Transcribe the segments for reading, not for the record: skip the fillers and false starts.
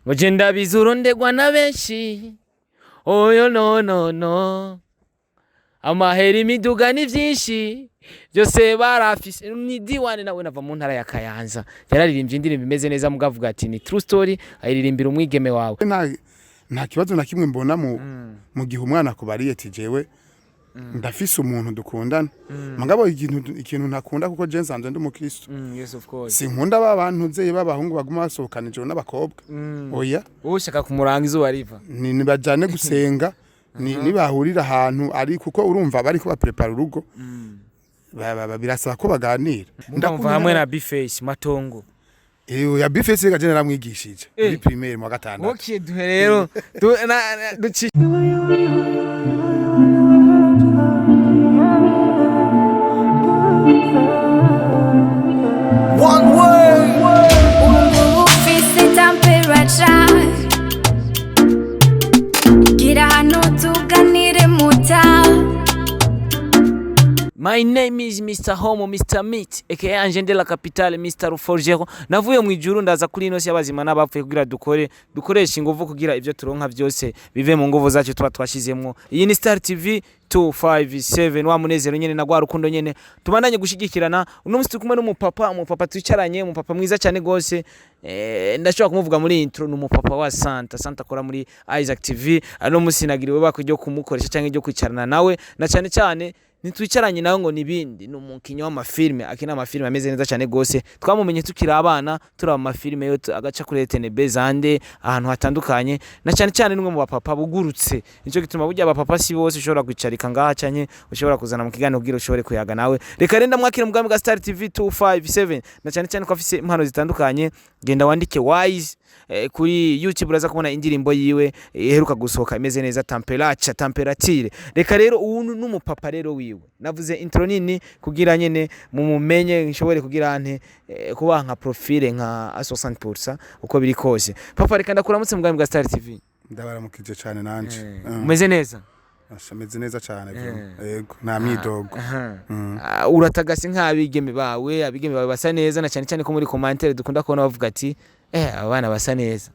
Ngo je ndabizi urondegwa na benshi, oyo no no no, amahera, imiduga ni vyinshi, byose barafise. Ni D1, nawe nava mu ntara ya Kayanza, yararirimbye indirimbo imeze neza, mugavuga ati ni true story, ayiririmbira umwigeme wawe. Nta kibazo na kimwe mbona mu gihe umwana akubariye ati: "Jewe ndafise umuntu dukundana." Mugabo ikintu ntakunda, kuko je nsanzwe ndi umukristo, Yes, of course. sinkunda ba bantu nzeye b'abahungu baguma basohokana ijoro n'abakobwa, oya. Wowe ushaka kumuranga izuba riva. Ni nibajane gusenga, ni nibahurira ahantu ari, kuko urumva bariko baprepara urugo, birasaba ko baganira. Ndumva hamwe na B-Face Matongo. Eh, ya B-Face gaje naramwigishije muri primaire mu wa gatandatu. Okay, duhe rero duci. One way. Ubu ufise temperature, gira hano tuganire muta. My name is Mr. Homo, Mr. Meat, aka Ange de la Capitale, Mr. Ruforgero. Navuye mu ijuru ndaza kuri ino si y'abazima n'abapfuye kugira dukore, dukoresha inguvu kugira ibyo turonka byose bive mu nguvu zacu tuba twashizemwo. Iyi ni Star TV 257, wa munezero nyene na gwa rukundo nyene. Tubandanye gushigikirana. Uno musi turi kumwe n'umupapa, umupapa twicaranye, umupapa mwiza cyane gose. Ndashobora kumuvuga muri intro, ni umupapa wa Santa. Santa akora muri Isaac TV. Ano musi nagiriwe bako ryo kumukoresha cyangwa ryo kwicarana nawe, na cyane cyane ntitwicaranye nawe ngo nibindi, ni umukinyi w'amafilme, akina amafilme ameze neza cyane gose. Twamumenye tukiri abana, turaba amafilme yo agaca kuri RTNB, zande ahantu hatandukanye, na cyane cyane nimwe mu bapapa bugurutse. Nico gituma burya abapapa si bose ushobora kwicarika ngaha canke ushobora kuzana mu kiganiro kugira ushobore kuyaga nawe. Reka renda mwakire mu bwami bwa Star TV 257, na cyane cyane ko afise impano zitandukanye. Genda wandike Wise kuri YouTube, uraza kubona indirimbo yiwe iheruka gusohoka imeze neza, Temperature, Temperature. Reka rero ubu n'umupapa rero wiwe, navuze intro nini kugira nyene mumumenye, nshobore kugira nte kubaha nka profile nka 60% uko biri kose. Papa, reka ndakuramutse mu bwami bwa Star TV. Ndabaramukije cyane nanje. Umeze neza? Asha, meze neza cyane vraiment. Yego, nta myidogo. Ah, uratagase nk'abigeme bawe, abigeme bawe basa neza, na cyane cyane ko muri commentaire dukunda kubona bavuga ati: "Eh, aba bana basa neza."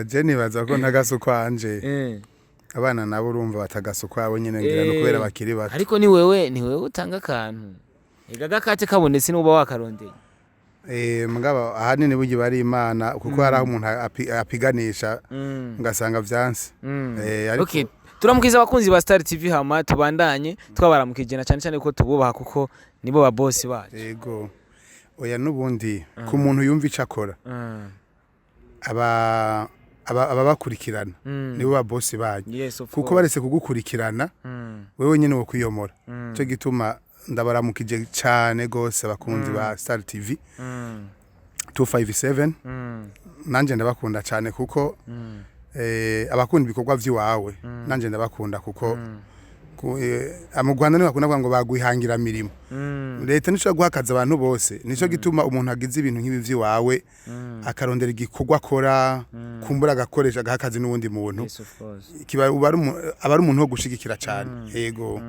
Je nibaza ko ntagasa ukwanje. Abana nabo urumva batagasa ukwabo nyene, ngira no kubera bakiri bato. Ariko ni wewe utanga akantu, ega gakate kabonetse nuba wakarondeye. Mugabo ahanini burya bari Imana, kuko hari aho umuntu apiganisha ngasanga vyanse. Ariko Okay, turamukiza abakunzi ba Star TV, hama tubandanye twabaramukije, na cyane cyane ko tububaha kuko nibo ba boss bacu. Yego, oya, n'ubundi ku muntu yumva ico akora, aba ababakurikirana nibo ba boss banyu. Yes, of Kuko course. baretse kugukurikirana, wewe nyene wo kwiyomora. Cyo gituma ndabaramukije cyane gose abakunzi ba Star TV 257. Nanje ndabakunda cyane kuko abakunda ibikorwa vy'iwawe, nanje ndabakunda kuko mu Rwanda niho bakunda kuvuga ngo bagwihangira mirimo. Leta nico guha akazi abantu bose. Nico gituma umuntu agize ibintu nk'ibi vy'iwawe, akarondera igikorwa akora, kumbura agakoresha, agaha akazi n'uwundi muntu. Yes, of course. Kiba uba ari aba ari umuntu wo gushigikira cyane, yego.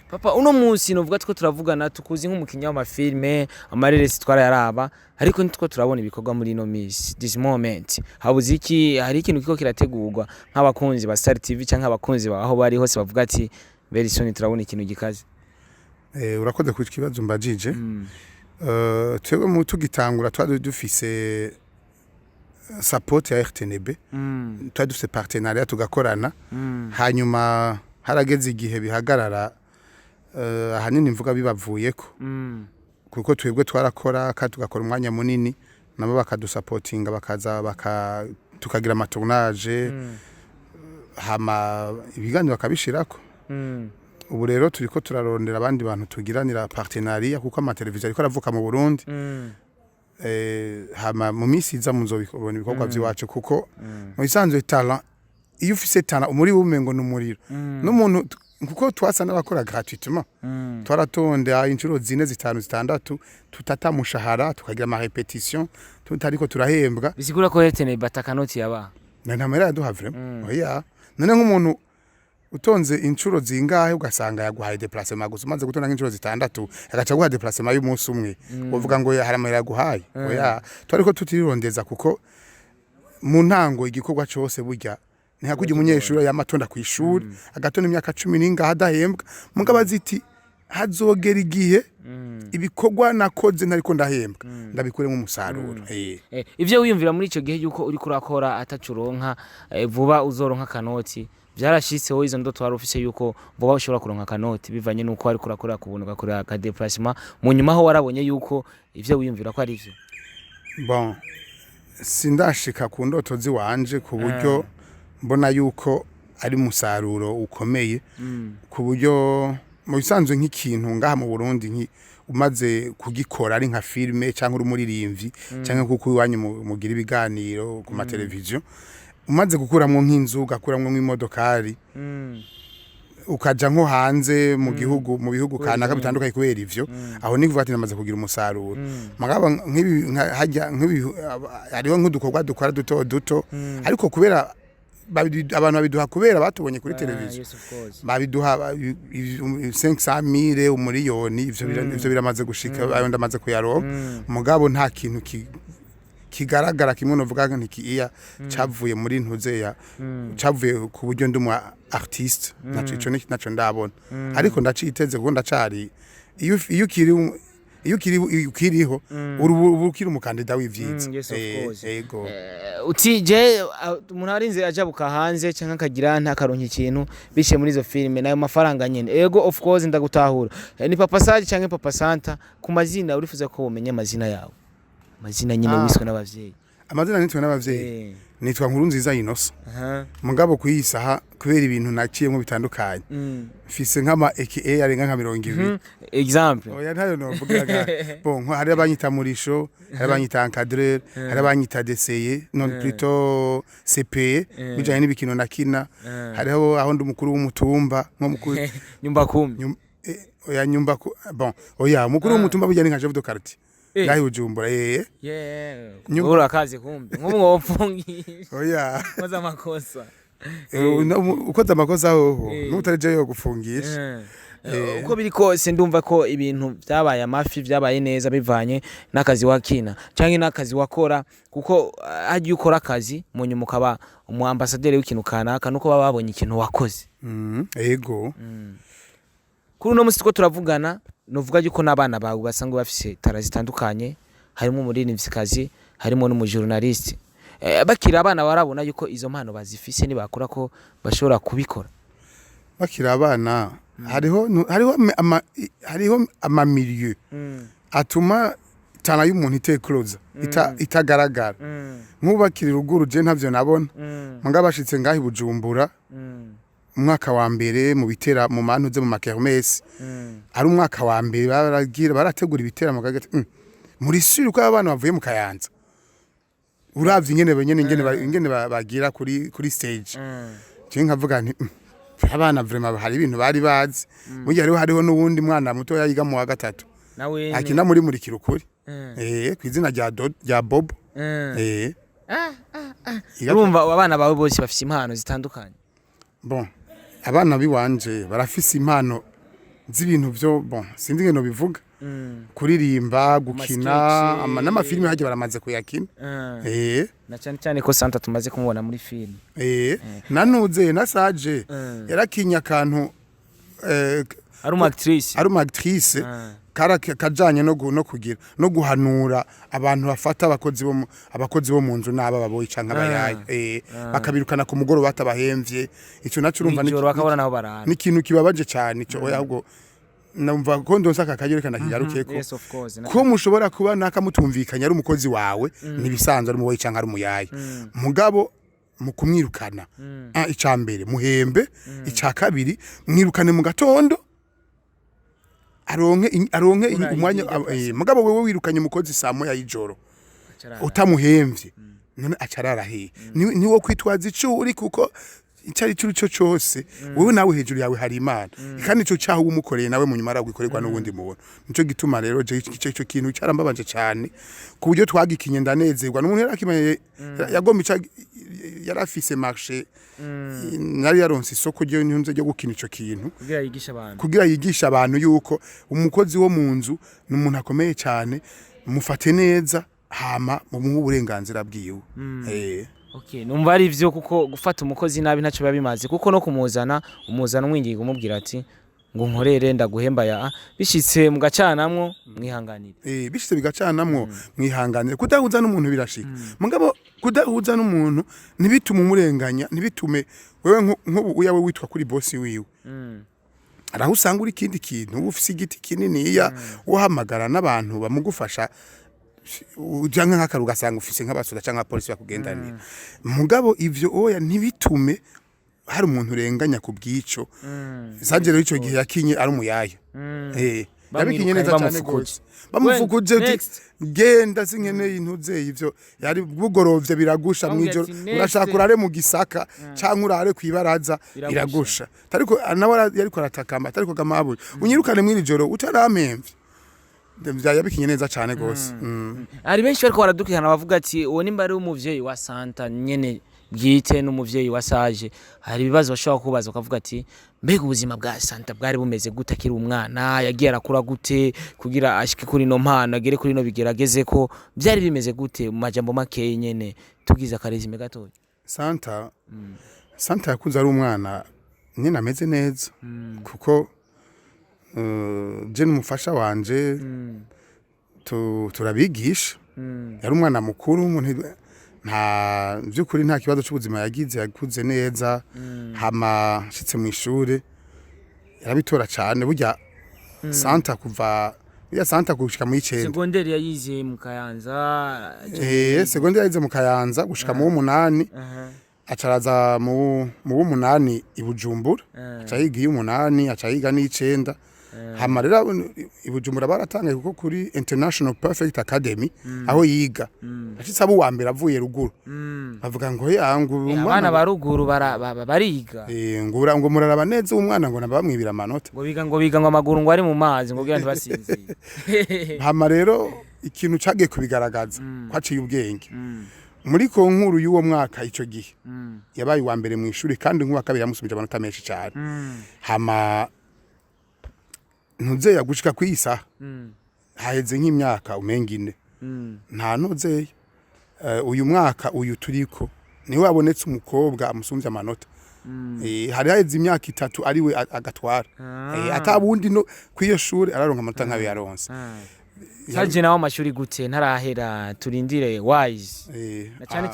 Papa, uno munsi novuga two turavugana, tukuzi nk'umukinnyi w'amafilme, amareresi twarayaraba, ariko nitwo turabona ibikorwa muri ino misi, this moment habuze iki? Hari ikintu kiko kirategurwa nk'abakunzi ba Star TV canke abakunzi ba aho bari hose bavuga ati: "Very soon turabona ikintu gikaze"? Urakoze ku kibazo mbajije. Twebwe mu tugitangura twari dufise support ya RTNB, twari dufise partenariat, tugakorana. Hanyuma harageze igihe bihagarara, ahanini mvuga bibavuyeko, kuko twebwe twarakora kandi tugakora umwanya munini, nabo bakadusapotinga, bakaza tukagira amatournage, hama ibiganiro bakabishirako. Ubu rero turiko turarondera abandi bantu tugiranira partenariat, kuko amateleviziyo ariko aravuka mu Burundi. Hama mu minsi iza muzobibona ibikorwa vy'iwacu, kuko mu bisanzwe talent, iyo ufise talent umuri wumengo ni umuriro n'umuntu, kuko twasa n'abakora gratuitement. Twaratonda inshuro zine, zitanu, zitandatu, tutata mushahara, tukagira ama répétition tutariko turahembwa. Bisigura ko RTNB atakanoti yabaha? Na nta mahera yaduha vraiment, oya. None nk'umuntu Utonze inshuro zingahe, ugasanga yaguhaye déplacement gusa. Umaze gutonda nk'inshuro zitandatu, agaca aguha déplacement y'umunsi umwe, uvuga ngo hari amahera yaguhaye? Oya, twariko tutirondeza, kuko mu ntango igikorwa cose burya ni nka kurya umunyeshuri yamatonda kw'ishuri, agatonda imyaka 10 n'ingahe adahembwa, mugabo aziti hazogera igihe ibikorwa nakoze ntariko ndahembwa ndabikuremo umusaruro. Ivyo wiyumvira muri ico gihe yuko uriko urakora ataco uronka, vuba uzoronka akanoti, vyarashitse? Wowe izo ndoto wari ufise yuko vuba ushobora kuronka akanoti bivanye nuko wariko urakora ku buntu, ugakora aka déplacement, mu nyuma ho warabonye yuko ivyo wiyumvira ko ari ivyo? Bon, sindashika ku ndoto ziwanje ku buryo mbona yuko ari umusaruro ukomeye, ku buryo mu bisanzwe nk'ikintu ngaha mu Burundi umaze kugikora, ari nka filme cyangwa uri umuririmbyi, cyangwa kuko iwanyu mugira ibiganiro ku mateleviziyo, umaze gukuramwo nk'inzu, ugakuramwo nk'imodokari, ukaja nko hanze mu gihugu, mu bihugu kanaka bitandukanye, kubera ivyo, aho ni kuvuga ati namaze kugira umusaruro. Mugabo nk'ibi hajya nk'ibi, hariho nk'udukorwa dukora duto duto, ariko kubera abantu babiduha kubera batubonye kuri televiziyo. Yes, of course. Babiduha 500 mille, umuriyoni, ivyo biramaze gushika, ayo ndamaze kuyaronka. Mugabo nta kintu kigaragara kimwe novuga nti iya cavuye muri ntuzeya, cavuye ku buryo ndi umu artiste, naco ico ni naco ndabona, ariko ndaciteze kuko ndacari iyo ukiriho uri ukiri umukandida w'ivyiza. Yes, of course. Ego. Uti je umuntu arinze ajabuka hanze canke akagira ntakaronka ikintu biciye muri izo filime nayo mafaranga nyene. Ego, of course, ndagutahura. Ni Papa Sage canke Papa Santa ku mazina? Urifuza ko womenya amazina yawe, amazina nyene wiswe n'abavyeyi? Amazina nitwe n'abavyeyi, nitwa Nkuru Nziza Inosa. Mugabo kuyi saha, kubera ibintu naciyemo bitandukanye, mfise nk'ama AKA arenga nka 20. Example? Oya, ntayo novuga. Bon, hari abanyita Murisho, hari abanyita encadreur, hari abanyita DCE, non, plutôt CPE, bijanye n'ibikino nakina. Hariho aho ndi umukuru w'umutumba, nko mukuru Nyumba kumi. Oya, nyumba bon, oya, umukuru w'umutumba burya ni nka chef de quartier ngaho i Bujumbura. Urakaze kumbe nk'ubu wopfungisha Oya. koza amakosa. Ukoze amakosa hoho n'utari je yo gufungisha. Uko biri kose, ndumva ko ibintu byabaye amafi, byabaye neza bivanye n'akazi wakina canke n'akazi wakora, kuko hagiye ukora akazi, mu nyuma ukaba umu ambassadeur w'ikintu kanaka, nuko baba babonye ikintu wakoze. Ego. Kuri uno musi two turavugana, novuga yuko n'abana bawe basanzwe bafise talent zitandukanye, harimo umuririmvyikazi, harimo n'umujournaliste. Bakiri abana barabona yuko izo mpano bazifise, nibakura ko bashobora kubikora? Bakiri abana, hariho ama milieu atuma talent y'umuntu itekroza, itagaragara. Nk'ubu bakiri ruguru, je ntavyo nabona. Mugabo bashitse ngaho i Bujumbura, umwaka wa mbere mu bitera, mu mantuze, mu ma kermesse, ari umwaka wa mbere baragira barategura ibiteramo, kaga ati, muri sure ko abana bavuye mu Kayanza, uravye ingene benyene ingene bagira kuri stage, je nkavuga nti abana vraiment hari ibintu bari bazi." Burya hariho n'uwundi mwana muto yiga mu wa gatatu nawe akina muri Murikira Ukuri, kw'izina rya Bobo. Urumva abana bawe bose bafise impano zitandukanye. Bon, abana biwanje barafise impano z'ibintu byo, bon, sinzi ingene bivuga, kuririmba, gukina Ama sketch. N'amafilime hagiye baramaze kuyakina. Na cyane cyane ko Santa tumaze kumubona muri filime. Nanuze na Saje yarakinye akantu ari umu actrice. Ari umu actrice. Kara kajanye no kugira no guhanura abantu bafata abakozi bo mu nzu n'aba baboyi canke abayaye, bakabirukana ku mugoroba batabahemvye. Ico naco urumva Mw'ijoro bakabona naho barara. Ni ikintu kibabaje cane ico. Oya, ahubwo numva ko ndonsa aka karyo, reka ndakigarukeko. Yes, of course. Ko mushobora kuba nakamutumvikanye ari umukozi wawe, ntibisanzwe, ari umuboyi canke ari umuyaye, mugabo mu kumwirukana, ica mbere muhembe, ica kabiri mwirukane mu gatondo, aronke umwanya. Mugabo wewe wirukanye umukozi saa 1 y'ijoro utamuhemvye, none acarara hehe? Ni wo kwitwaza ico uri, kuko icyo ari cyo cyose wewe nawe hejuru yawe hari Imana, kandi ico cyaho umukoreye nawe mu nyuma aragwikorerwa n'ubundi muntu. Nico gituma rero je ico kintu cyarambabaje cyane, ku buryo twagikinye ndanezerwa n'umuntu yarakimanye yagomba ica. yari afise marché, nari yaronse isoko ryo ntunze ryo gukina ico kintu kugira yigishe abantu. Kugira yigishe abantu yuko umukozi wo mu nzu ni umuntu akomeye cyane, mufate neza, hama mumuhe uburenganzira bwiwe. Okay, numva ari ivyo, kuko gufata umukozi nabi ntacyo biba bimaze, kuko no kumuzana umuzana umwinginga, umubwira ati ngo nkorere ndaguhemba, ya bishitse mugacanamwo mwihanganire. Bishitse bigacanamwo mwihanganire. Kudahuza n'umuntu birashika, mugabo kudahuza n'umuntu ntibitume umurenganya, ntibitume wewe nk'ubu uyawe witwa kuri bosi wiwe. Araho usanga uri ikindi kintu, uba ufise igiti kininiya, uhamagara n'abantu bamugufasha, uja nk'akaru ugasanga ufise nk'abasoda canke abapolisi bakugendanira. Mugabo ivyo oya, ntibitume hari umuntu urenganya ku bw'ico. Sanje rero ico gihe yakinye ari umuyaya. Yabikinye neza cyane bamufukuje. Gose bamufukuje uti Next. Genda, sinkeneye intuzeye ivyo yari bugorovye biragusha. Bamubwira Mwijoro ati, "Next." urashaka urare mu gisaka canke urare kwibaraza. Biragusha. Biragusha, ariko nawe yariko aratakamba, atariko gamabuye unyirukane mw'iri joro utarampemvye. Yabikinye neza cyane gose. Hari benshi bariko baradukurikirana bavuga ati uwo nimba ari umuvyeyi wa Santa nyene bwite n'umuvyeyi wa Sage, hari ibibazo bashobora kubaza bakavuga ati mbega ubuzima bwa Santa bwari bumeze gute akiri umwana? Yagiye arakura gute kugira ashike kuri ino mpano, agere kuri ino bigerageze, ko byari bimeze gute mu majambo makeyi nyene, tugize aka résumé gatoya? Santa yakuze ari umwana nyine ameze neza, kuko je n'umufasha wanje turabigisha. Yari umwana mukuru, umuntu nta by'ukuri nta kibazo cy'ubuzima yagize, yakuze neza. Hama nshitse mu ishure yarabitora cyane. Burya Santa, kuva burya Santa gushika mu 9 Segonderi yayize mu Kayanza? Segonderi yayize mu Kayanza gushika mu w'umunani. Acaraza mu w'umunani i Bujumbura, aca yiga iy'umunani, aca yiga n'icenda. Hama rero i Bujumbura baratangaye, kuko kuri International Perfect Academy aho yiga ashitse abo uwa mbere avuye ruguru. Bavuga ngo ya ngo Abana ba ruguru bariga. Ngo ngo muraraba neza umwana, ngo nabamwibira amanota. Ngo biga ngo amaguru ngo ari mu mazi, ngo kugira ntibasinzire. Hama rero ikintu cagiye kubigaragaza ko aciye ubwenge muri concours y'uwo mwaka, ico gihe yabaye uwa mbere mu ishuri, kandi nk'uwa kabiri yamusubije amanota menshi cyane. Hama ntuzeya gushika kw'iyi saha, haheze nk'imyaka umenga 4, nta ntuzeya. Uyu mwaka uyu turiko niwe wabonetse umukobwa amusumvye amanota. Hari haheze imyaka 3 ariwe agatwara. Ata bundi no kw'iyo shure araronka amanota nkayo yaronse. Saje nawe amashuri gute? Ntarahera, turindire wise na cyane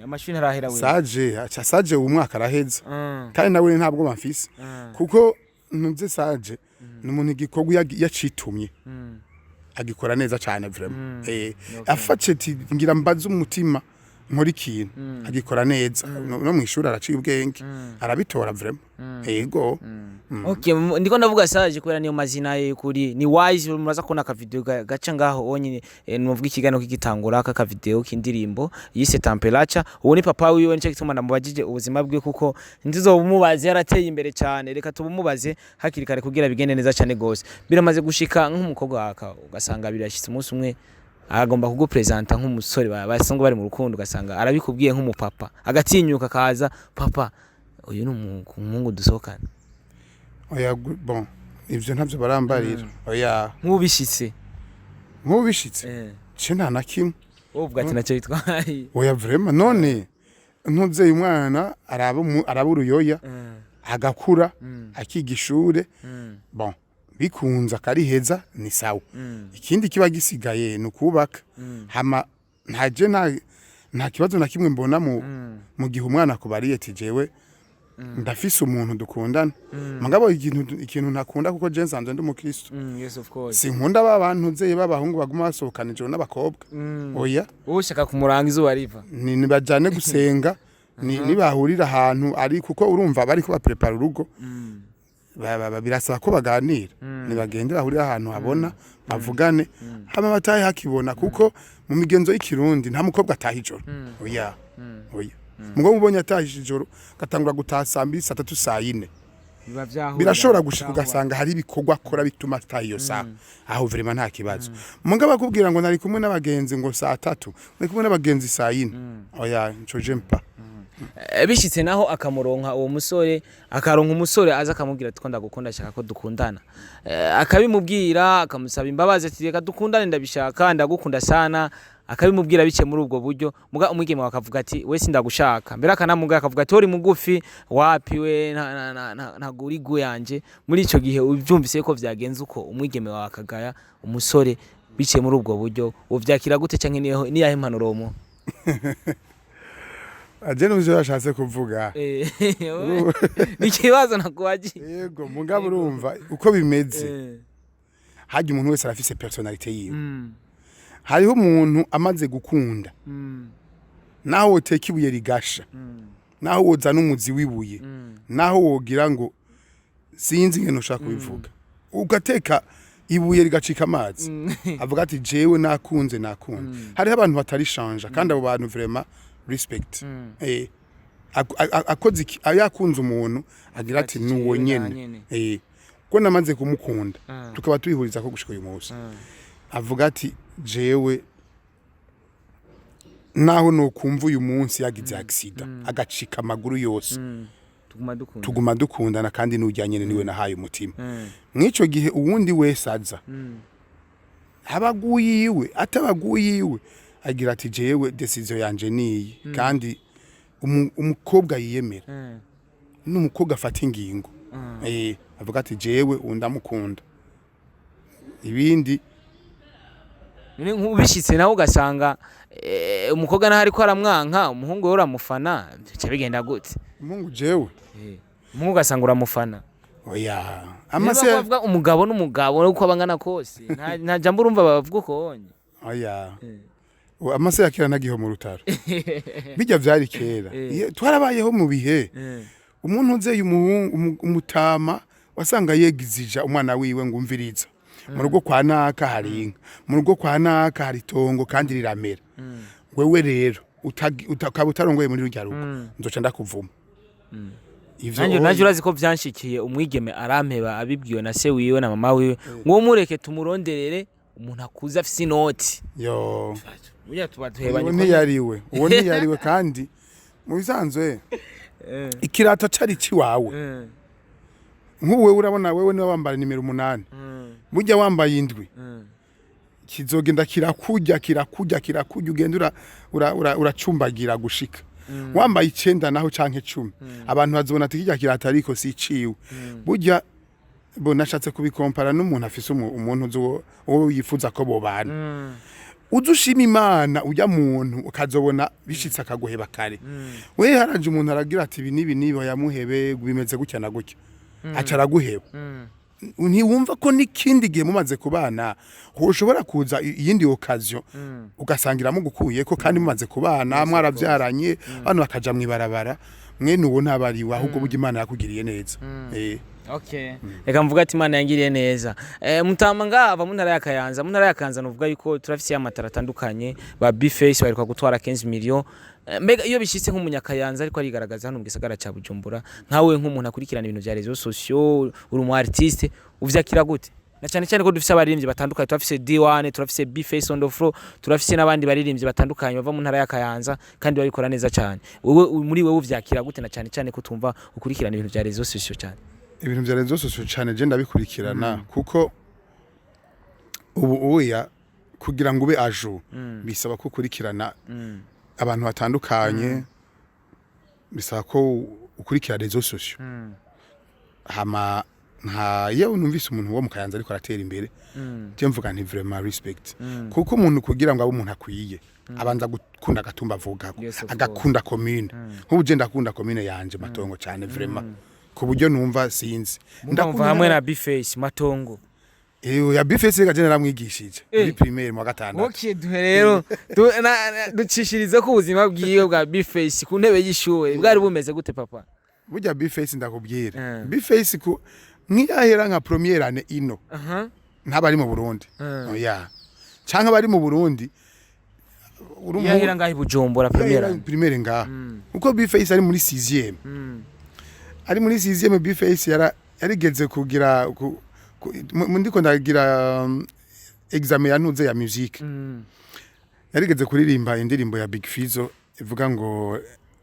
amashuri ntarahera we. Saje aca Saje uyu mwaka araheza, kandi nawe ntabwo bamfise, kuko ntuze Saje ni umuntu igikorwa yacitumye agikora neza cyane vraiment. Aface ati ngira mbaze umutima nkora ikintu, agikora neza. No mwishuri araciye ubwenge, arabitora vraiment, yego. Okay, ndiko ndavuga Saje kubera niyo mazina ye kuri ni Wise. Muraza kubona aka video gaca ngaho onyine, nuvuga ikiganiro kigitangura, aka video k'indirimbo yise Temperature. Uwo ni papa wiwe, nico gituma ndamubajije ubuzima bwe, kuko ntizobumubaze yarateye imbere cyane. Reka tubumubaze hakiri kare kugira bigende neza cyane gose. Biramaze gushika nk'umukobwa waka ugasanga birashitse umunsi umwe agomba kugupresenta nk'umusore basanzwe bari mu rukundo, ugasanga arabikubwiye nk'umupapa, agatinyuka akaza: "Papa, uyu ni umuhungu dusohokana"? Oya, bon, ivyo ntavyo barambarira, oya. Nk'ubishitse? Nk'ubu bishitse ce nta na kimwe. Wowe uvuga ati nacyo bitwaye? Oya, vraiment. None ntuzeye umwana araba uruyoya, agakura, akiga ishure, bon, bikunze akariheza, ni sawa. Ikindi kiba gisigaye ni ukubaka. Hama ntaje nta kibazo na kimwe mbona mu gihe umwana akubariye ati jewe ndafise umuntu dukundana. Mugabo ikintu ntakunda, kuko je nsanzwe ndi umukristo, Yes, of course. sinkunda ba bantu nzeye b'abahungu baguma basohokana ijoro n'abakobwa, oya. Wowe ushaka kumuranga izuba riva. Ni bajane gusenga, nibahurira ahantu ari, kuko urumva bariko baprepara urugo, birasaba ko baganira. Nibagende bahurira ahantu habona, bavugane, hama batahe hakibona, kuko mu migenzo y'ikirundi nta mukobwa ataha ijoro, oya, oya. Mugabo ubonye atahije ijoro, gatangura gutaha saa 2, saa 3, saa 4, Biba vyahura. birashobora gushika ugasanga hari ibikorwa akora bituma ataha iyo saha. Aho vraiment nta kibazo. Mugabo akubwira ngo nari kumwe n'abagenzi ngo saa 3, nari kumwe n'abagenzi saa 4, oya, nco j'aime pas. Bishitse naho akamuronka uwo musore, akaronka umusore aza akamubwira ati ko ndagukunda, shaka ko dukundana. Akabimubwira, akamusaba imbabazi ati reka dukundane, ndabishaka, ndagukunda sana. Akabimubwira biciye muri ubwo buryo, muga umwigeme akavuga ati we sindagushaka. Mbere akanamubwira akavuga ati uri mugufi wapi we, ntago uri gu yanje. Muri ico gihe uvyumvise ko vyagenze uko, umwigeme wawe akagaya umusore biciye muri ubwo buryo, uvyakira gute canke niyahe impanuro womuha? Aje n'ivyo yashatse kuvuga. Ni ikibazo nakubagiye. Yego, mugabo urumva uko bimeze, harya umuntu wese arafise personnalité yiwe. Hariho umuntu amaze gukunda, naho woteka ibuye rigasha, naho wozana umuzi w'ibuye, naho wogira ngo sinzi ingene ushaka kubivuga, ugateka ibuye rigacika amazi, avuga ati jewe nakunze, nakunze. Hariho abantu batarishanja, kandi abo bantu vraiment respect. Akoze iki, yakunze umuntu agira ati Ati, nuwo jewe nyene. Nanyene. Ko namaze kumukunda, tukaba tubihuriza ko gushika uyu munsi, avuga ati jewe naho nokumva uyu munsi yagize accident agacika amaguru yose, tuguma dukunda, tuguma dukundana, kandi n'ujya nyene niwe nahaye umutima. Mw'ico gihe uwundi wese aza, abaguye iwe, atabaguye iwe, agira ati jewe décision yanje niyi. Kandi umukobwa yiyemera n'umukobwa afata ingingo, avuga ati jewe undamukunda, ibindi. None nk'ubishitse nawe ugasanga umukobwa naho ariko aramwanka, umuhungu we uramufana, bica bigenda gute? Umuhungu jewe? Umuhungu ugasanga uramufana. Oya. Amase amase bavuga umugabo n'umugabo uko abangana kose, nta jambo urumva bavuga uko wonye. Oya, amase ya kera ntagiho mu rutaro. Bijya vyari kera. Twarabayeho mu bihe umuntu uzeye umuhungu umutama wasanga yegizija umwana wiwe ngo umviriza, mu rugo kwa naka hari inka, mu rugo kwa naka hari itongo kandi riramera. Wewe rero ukaba utarongoye muri rurya rugo, nzoca ndakuvuma ivyo. Nanjye nanjye urazi ko vyanshikiye, umwigeme arampeba abibwiwe na se wiwe na mama wiwe ngo mureke tumuronderere umuntu akuze afise inoti. Yo. Burya tuba Uwo duhebanye. ntiyariwe, uwo ntiyariwe. Kandi mu bisanzwe ikirato cari ciwawe. Nk'ubu wewe urabona, wewe niwe wambara nimero 8, burya wambaye 7, kizogenda kirakurya, kirakurya, kirakurya, ugenda uracumbagira gushika wambaye 9 naho canke 10, abantu bazobona ati kirya kirato ariko si iciwe. Burya bo nashatse kubikompara n'umuntu afise umuntu uzi uwo yifuza ko bobana. Uzi ushima Imana ujya muntu ukazobona bishitse akaguheba kare. We haraje umuntu aragira ati ibi n'ibi n'ibi, yamuhebe bimeze gutya na gutya, aca araguheba. Ntiwumva ko n'ikindi gihe mumaze kubana ushobora kuza iyindi occasion ugasangira mugukuyeko, kandi mumaze kubana mwaravyaranye, abantu bakaja mw'ibarabara, mwene uwo ntabariwe. Ahubwo burya Imana yakugiriye neza. Okay. Reka mvuga ati Imana yangiriye neza. Mutama ngava mu ntara ya Kayanza, mu ntara ya Kayanza nuvuga yuko turafise amatara atandukanye, ba Bface baheruka gutwara 15 millions. Mbega iyo bishitse nk'umunyakayanza ariko arigaragaza hano mu gisagara ca Bujumbura, nkawe nk'umuntu akurikirana ibintu vya réseaux sociaux, uri umu artiste, uvyakira gute? Na cyane cyane ko dufise abaririmbyi batandukanye, turafise D1, turafise Bface on the floor, turafise n'abandi baririmbyi batandukanye bava mu ntara ya Kayanza kandi babikora neza cyane. Wewe muri wewe uvyakira gute, na cyane cyane ko tumva ukurikirana ibintu vya réseaux sociaux cyane? Ibintu vya réseaux sociaux cane je ndabikurikirana, kuko ubu uya kugira ngo ube à jour bisaba ko ukurikirana abantu batandukanye, bisaba ko ukurikira réseaux sociaux. Hama nka iyo numvise umuntu wo mu Kayanza ariko aratera imbere, je mvuga nti vraiment respect, kuko umuntu kugira ngo abe umuntu akwiye abanza gukunda agatumba avugako, Yes, of agakunda commune. Nk'ubu je ndakunda commune yanje Matongo cane vraiment, ku buryo numva sinzi. Ndumva hamwe na Bface Matongo. Eyo ya Bface reka je naramwigishije muri primaire mu wa gatandatu. Okay, duhe rero ducishirize ko ubuzima bwiwe bwa Bface ku ntebe y'ishure bwari bumeze gute, papa? Burya Bface ndakubwira, Bface ku nkiyahera nka première année ino ntaba ari mu Burundi. Oya, canke abari mu Burundi uri Yahera ngaho i Bujumbura première? Yahera primaire ngaha, kuko Bface ari muri 6e, ari muri 6e. Bface yarigeze kugira ndiko ndagira examen ya ntuze ya musique, yarigeze kuririmba indirimbo ya Big Fizzo ivuga ngo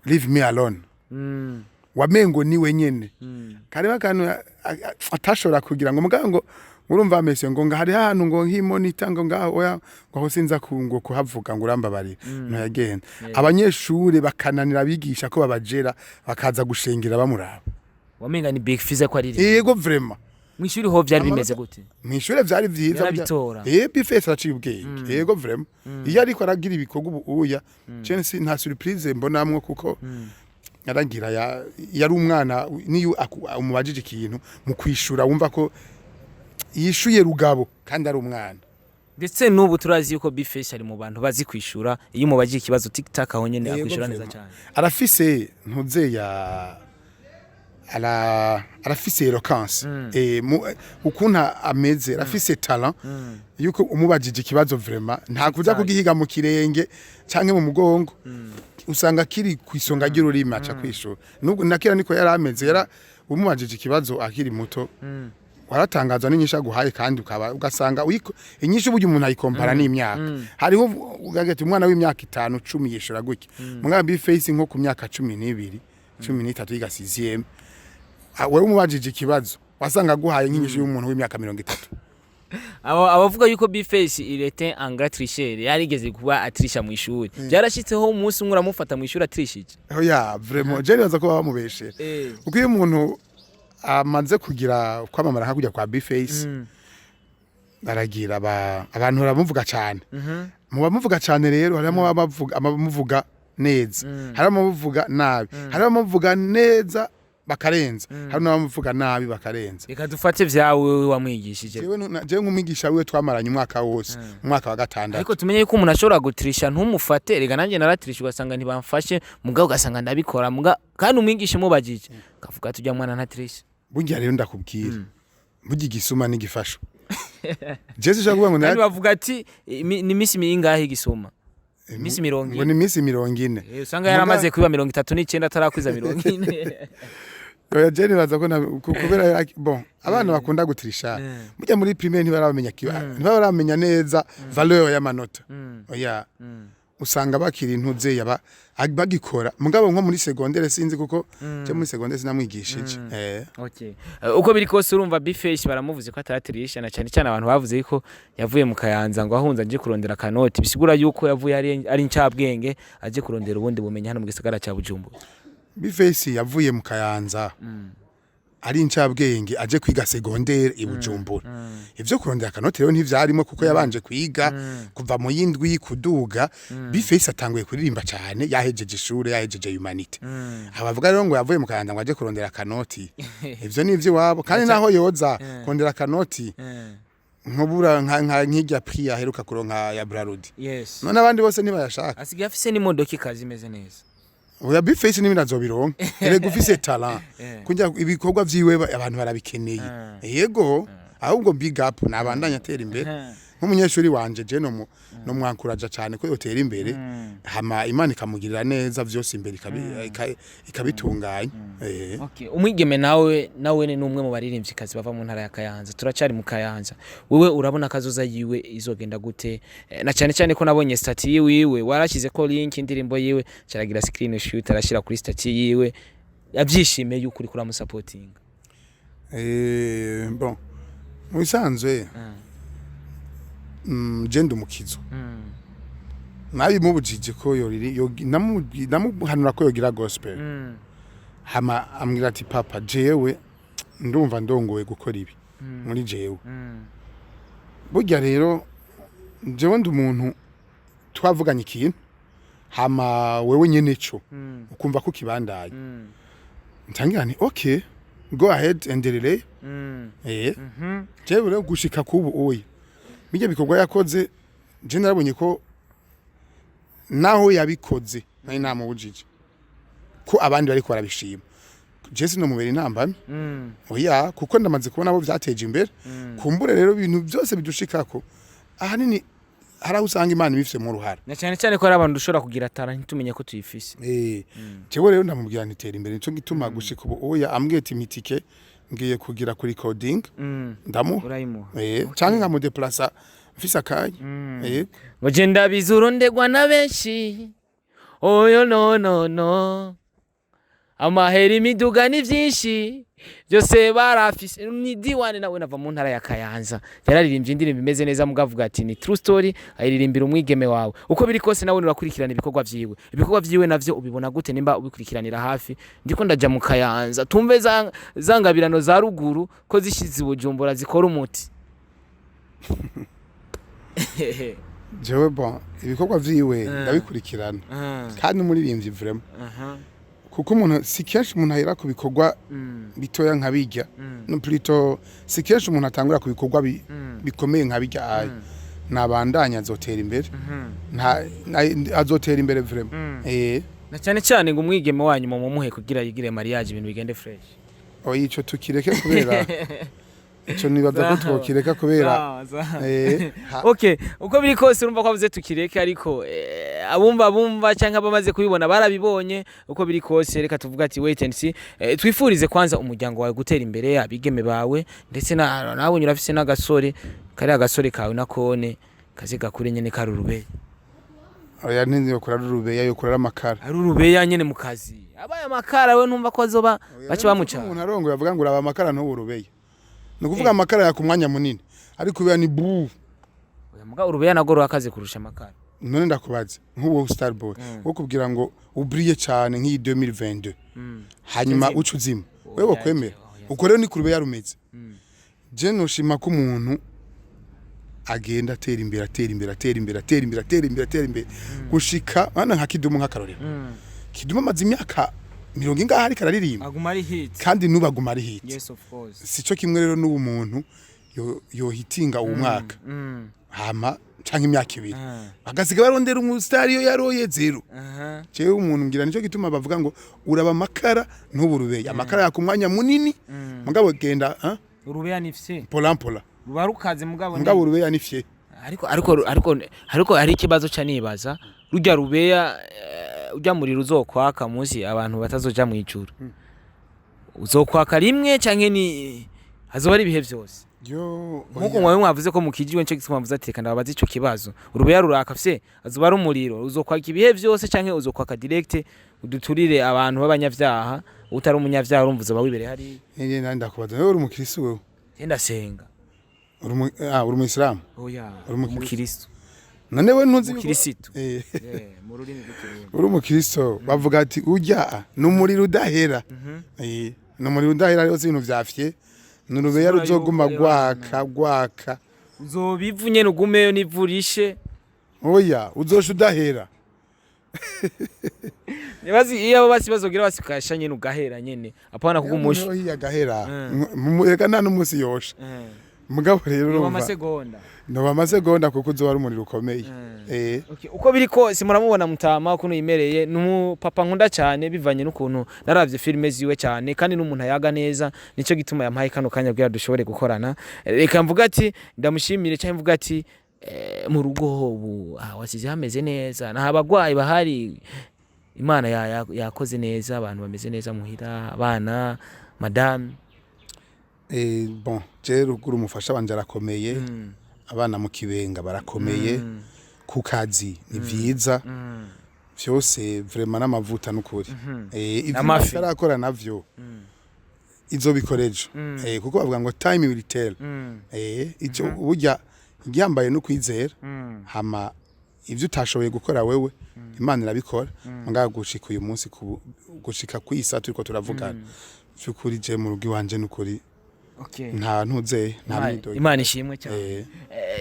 "Leave me alone." Wamengo ni wenyene kariho akantu atashobora kugira ngo mugabo ngo urumva amese ngo hariho ahantu ngo nk'imonita ngo ngaho, oya, ngo aho sinza ngo kuhavuga, ngo urambabarira, ntiyagenda. Abanyeshuri bakananira abigisha ko babajera, bakaza gushengera bamuraba. Wamenga ni Big Fizzo ko aririmba. Yego, vraiment. Mw'ishuri ho vyari bimeze gute? Mw'ishure vyari vyiza. Yarabitora. B-Face araciye ubwenge, yego, vraiment. Iyo ariko aragira ibikorwa ubu uya Chelsea, nta surprise mbonamwo, kuko aragira yari umwana, niyo umubajije ikintu mu kwishura wumva ko yishuye rugabo kandi ari umwana. Ndetse n'ubu turazi yuko B-Face ari mu bantu bazi kwishura. Iyo umubajije ikibazo, tic tac, aho nyene akwishura neza Vraiment. cyane. Arafise ntuze ya arafise éloquence, ukuntu ameze, arafise talent yuko umubajije ikibazo, vraiment, nta kuja kugihiga mu kirenge canke mu mugongo, usanga kiri ku isonga ry'ururimi, aca kwishura. Nubwo nakera niko yari ameze, yara umubajije ikibazo akiri muto, waratangazwa n'inyishu aguhaye, kandi ukaba ugasanga inyishu burya umuntu ayikompara n'imyaka. Hariho ugaga umwana w'imyaka 5, 10 yishura gutya, mugabo B-Face nko ku myaka 12, 13, yiga sixième, wewe umubajije ikibazo wasanga aguhaye nk'inyishu y'umuntu w'imyaka 30. Abavuga yuko B-Face il était un grand tricheur, yarigeze kuba atrisha mu ishuri, byarashitseho umunsi umwe uramufata mu ishuri atrishije? Oya, vraiment, je nibaza ko baba bamubeshere, kuko iyo umuntu amaze kugira kwamamara nka kujya kwa B-Face, baragira abantu baramuvuga cyane. Mu bamuvuga cyane rero harimo abamuvuga neza, harimo abamuvuga nabi, harimo abamuvuga neza bakarenza, hari n'abamuvuga nabi bakarenza. Reka dufate vyawe wamwigishije. Jewe jewe nk'umwigisha wiwe twamaranye umwaka wose mu mwaka wa gatandatu. Ariko tumenye yuko umuntu ashobora gutirisha ntumufate. Reka nanjye naratirisha, ugasanga ntibamfashe, mugabo ugasanga ndabikora muga kandi umwigisha umubajije kavuga tujya mwana ntatirisha. Burya rero ndakubwira, burya igisuma n'igifasho, jewe sinshaka kuvuga ngo Kandi bavuga ati ni iminsi mingahe igisuma? Iminsi mirongo ngo ine. Ni iminsi 40. Usanga yaramaze kuba 39 atarakwiza 40. Oya, je nibaza ko kubera bon, abana bakunda gutirisha burya muri primaire ntibarabamenya ntibaramenya neza valeur y'amanota. Oya, usanga bakiri intuze yaba bagikora, mugabo nko muri secondaire sinzi, kuko je muri secondaire sinamwigishije. Okay. Uko biri kose urumva B-Face baramuvuze ko atatirisha, na cyane cyane abantu bavuze ko yavuye mu Kayanza ngo ahunze aje kurondera kanoti, bisigura yuko yavuye ari incabwenge, aje kurondera ubundi bumenyi hano mu gisagara ca Bujumbura. B-Face yavuye mu Kayanza ari incabwenge, aje kwiga secondaire i Bujumbura. Ivyo kurondera akanoti rero ntivyarimo, kuko yabanje kwiga kuva mu yindwi kuduga. B-Face atanguye kuririmba cyane yahejeje ishure, yahejeje humanités. Abavuga rero ngo yavuye mu Kayanza ngo aje kurondera akanoti, ivyo ni ivy'iwabo. Kandi naho yoza kurondera akanoti, nkubura nka nk'irya prix aheruka kuronka ya Brarudi, none abandi bose ntibayashaka? Asigaye afise n'imodoka ikaze imeze neza. Oya, B-Face n'ibindi azobironka. Erega ufise talent, kugira ibikorwa vyiwe abantu barabikeneye. Yego, ahubwo big up, nabandanya atera imbere. Nk'umunyeshuri wanje, je no mwankuraja cyane ko yotera imbere, hama Imana ikamugirira neza vyose imbere ikabitunganya. Okay. Umwigeme nawe ni umwe mu baririmvyikazi bava mu ntara ya Kayanza. Turacari mu Kayanza. Wewe urabona kazoza yiwe izogenda gute? Na cyane cyane ko nabonye statut yiwe warashize ko link indirimbo yiwe, caragira screenshot arashira kuri statut yiwe, yabyishimiye yuko uri kuramusapotinga. Bon, mu bisanzwe je ndi umukizo, nabimubujije ko yoriri namuhanura ko yogira gospel, hama ambwira ati: "Papa, jewe ndumva ndongoye gukora ibi muri jewe." Burya rero jewe ndi umuntu twavuganye ikintu, hama wewe nyene co ukumva ko kibandanye, ntangira nti: "Okay, go ahead, endelele." Jewe rero gushika kubu oya, bijya bikorwa yakoze, je narabonye ko naho yabikoze nari namubujije, ko abandi bariko barabishima, je sinomubera intambamyi. Oya, kuko ndamaze kubona abo vyateje imbere. Kumbure rero ibintu byose bidushikako ahanini hari aho usanga Imana ibifisemo uruhara. Na cyane cyane ko hari abantu dushobora kugira talent ntitumenye ko tuyifise. Jewe rero ndamubwira nti: "Tera imbere." Nico gituma gushika ubu oya, ambwiye ati: "Mitike ngiye kugira kuri recording," ndamuha. Urayimuha. Canke nkamudeplasa mfise akanya. Ngo je ndabizi urondegwa na benshi. Oyo no no no, amahera, imiduga ni vyinshi byose barafise. Ni D1, nawe nava mu ntara ya Kayanza, yararirimbye indirimbo imeze neza, mugavuga ati ni true story, ayiririmbira umwigeme wawe. Uko biri kose nawe urakurikirana ibikorwa vyiwe. Ibikorwa vyiwe navyo ubibona gute, nimba ubikurikiranira hafi? Ndiko ndaja mu Kayanza, tumve za zangabirano za ruguru ko zishize i Bujumbura zikora umuti. Jewe, bon, ibikorwa vyiwe ndabikurikirana kandi umuririmbyi vraiment, kuko umuntu si kenshi umuntu ahera ku bikorwa bitoya nka bijya, no plutôt si kenshi umuntu atangura ku bikorwa bikomeye nka bijya. Ayi nabandanya azotera imbere, azotera imbere vraiment. Na cyane cyane ngo umwigeme wanyu mumuhe kugira yigire mariage, ibintu bigende fresh. Oya, ico tukireke, kubera ico nibaza ko twokireka kubera Okay, uko biri kose urumva ko avuze tukireke, ariko abumva bumva cyangwa abamaze kubibona barabibonye. Uko biri kose reka tuvuga ati wait and see. Twifurize kwanza umuryango wawe gutera imbere, abigeme bawe, ndetse na nawe urafise n'agasore, kariya agasore kawe nakone kaze gakure nyene karurube. Oya, ntiyokora rurubeya, yokora amakara. Ari urubeya nyene mu kazi, abaye amakara we ntumva ko azoba bace bamuca. Umuntu arongoye avuga ngo uraba amakara ntuburubeya, ni ukuvuga amakara yaka umwanya munini, ariko ubeya ni bu. Oya, muga urubeya nago rurakaze kurusha amakara. None ndakubaza, nk'uwo Starboy wo kubwira ngo ubriye cyane nk'iyi 2022, hanyuma Uzima. uca uzima, Oya, wewe wokwemera? Oya. Uko rero ni kurubeya rumeze. Je noshima ko umuntu agenda atera imbere, atera imbere, atera imbere, atera imbere, atera imbere, atera imbere, gushika hano nka Kidumu, nk'akarorero. Kidumu amaze imyaka mirongo ingahe ariko araririmba. Aguma ari hit. Kandi n'ubu aguma ari hit. Yes, of course. Sico kimwe rero n'ubu muntu yohitinga uwo mwaka hama canke imyaka 2, agasiga barondera umusitari iyo yaroye zero. Jewe umuntu ngira nico gituma bavuga ngo uraba amakara ntuburubeye, amakara yaka umwanya munini, mugabo genda ah, Urubeya ni fye. Mpola mpola. Ruba rukaze, mugabo mugabo urubeya ni fye. Ariko hari ikibazo ca nibaza: rujya rubeya, ujya muriro uzokwaka munsi abantu batazoja mu ijuru, uzokwaka rimwe canke ni hazoba ari ibihe vyose? Yo. Nkuko mwawe mwavuze ko mukijiwe, nico gituma mwavuze ati reka ndababaze ico kibazo. Urubeya ruraka fye, azoba ari umuriro uzokwaka ibihe vyose canke uzokwaka direct uduturire abantu b'abanyavyaha? Utari umunyavyaha urumva uzoba wibereye hariya. Nge nandi ndakubaza, wewe uri umukristo wewe? Je ndasenga. Uri umuyisilamu? Oya. Uri umukristo. Umukristo. None we ntuzi Umukirisitu. Mu rurimi rw'ikirundi. Uri umukristo, bavuga ati urya ni umuriro udahera. Ni umuriro udahera rero, si ibintu vyafye, ni urubeya Sigura ruzoguma yuko rero rwaka rwaka. Uzobivu nyene ugumeyo n'ivu rishe. Oya, uzosha udahera. Nibazi iyo abo basi bazogira basikasha nyene ugahera nyene, apana kugumusha. Oya, agahera. Reka nta n'umunsi yosha, mugabo rero Ni urumva amasegonda. Noba amasegonda, kuko uzoba ari umuriro ukomeye. Okay, uko biri kose muramubona mutama ukuntu yimereye, ni umupapa nkunda cyane bivanye n'ukuntu naravye filime ziwe cyane, kandi n'umuntu ayaga neza, nico gituma yampaye kano kanya kugira dushobore gukorana. Reka mvuga ati ndamushimire, cyangwa mvuga ati mu rugo ubu wasize hameze neza, nta bagwayi bahari, Imana yakoze neza, abantu bameze neza muhira, abana, madame? Bon, je ruguru umufasha wanje arakomeye, abana mu Kibenga barakomeye, ku kazi ni vyiza vyose vraiment, n'amavuta n'ukuri. Ivyo Amafi. itarakora navyo izobikora ejo. Kuko bavuga ngo time will tell. Ico burya igihambaye no kwizera, hama ivyo utashoboye gukora wewe Imana irabikora. Mugabo gushika uyu munsi, gushika kwisa turiko turavugana, vy'ukuri je mu rugo iwanje n'ukuri nta ntuze, nta mwidogo. Imana ishimwe cyane.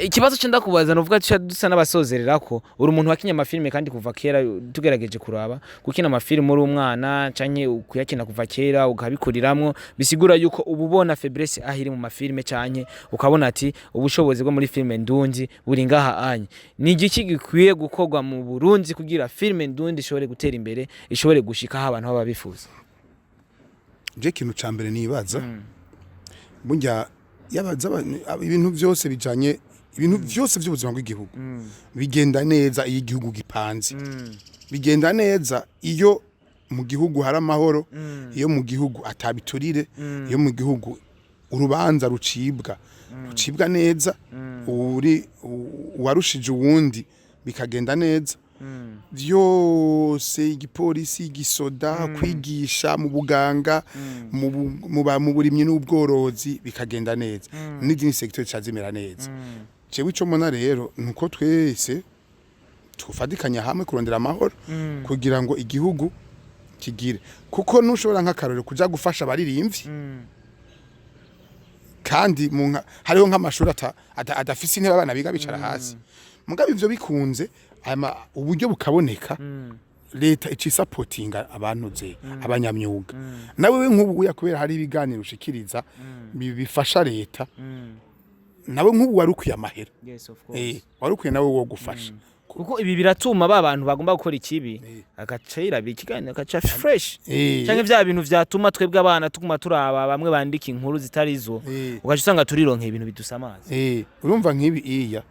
Ikibazo cyo ndakubaza, nuvuga tuca dusa n'abasozerera ko uri umuntu wakinya amafilime, kandi kuva kera tugerageje kuraba gukina amafilime uri umwana canke kuyakina kuva kera ukabikuriramwo, bisigura yuko uba ubona faiblesse aho iri mu mafilime, canke ukabona ati ubushobozi bwo muri filime ndundi buri ngaha anye. Ni igiki gikwiye gukorwa mu Burundi kugira filime ndundi ishobore gutera imbere, ishobore gushika aho abantu baba bifuza? Je ikintu ca mbere nibaza, burya yaba ibintu byose bijanye, ibintu byose by'ubuzima bw'igihugu bigenda neza iyo igihugu gipanze, bigenda neza iyo mu gihugu hari amahoro, iyo mu gihugu atabiturire, iyo mu gihugu urubanza rucibwa neza, uri uwarushije uwundi bikagenda neza. Vyose, igipolisi, igisoda, kwigisha, mu buganga, mu burimyi n'ubworozi bikagenda neza, n'izindi secteur zimera neza. Jewe ico mbona rero nuko twese tufatikanya hamwe kurondera amahoro kugira ngo igihugu kigire, kuko nushobora nk'akarorero kuja gufasha abaririmbyi kandi hariho nk'amashuri adafise intebe, abana biga bicara hasi. Mugabo ivyo bikunze, uburyo bukaboneka, leta ica isapotinga abantu ze abanyamyuga. Nawe we nk'ubu uya kubera hari ibiganiro ushikiriza bifasha leta, nawe nk'ubu wari ukwiye amahera. Yes, of course. Wari ukwiye nawe wo gufasha. Kuko ibi biratuma ba bantu bagomba gukora ikibi agaca yirabira ikiganiro, agaca fresh, canke vya bintu vyatuma twebwe abana tuguma turaba bamwe bandika inkuru zitari zo, ugaca usanga turironka ibintu bidusamaza. Urumva nk'ibi iya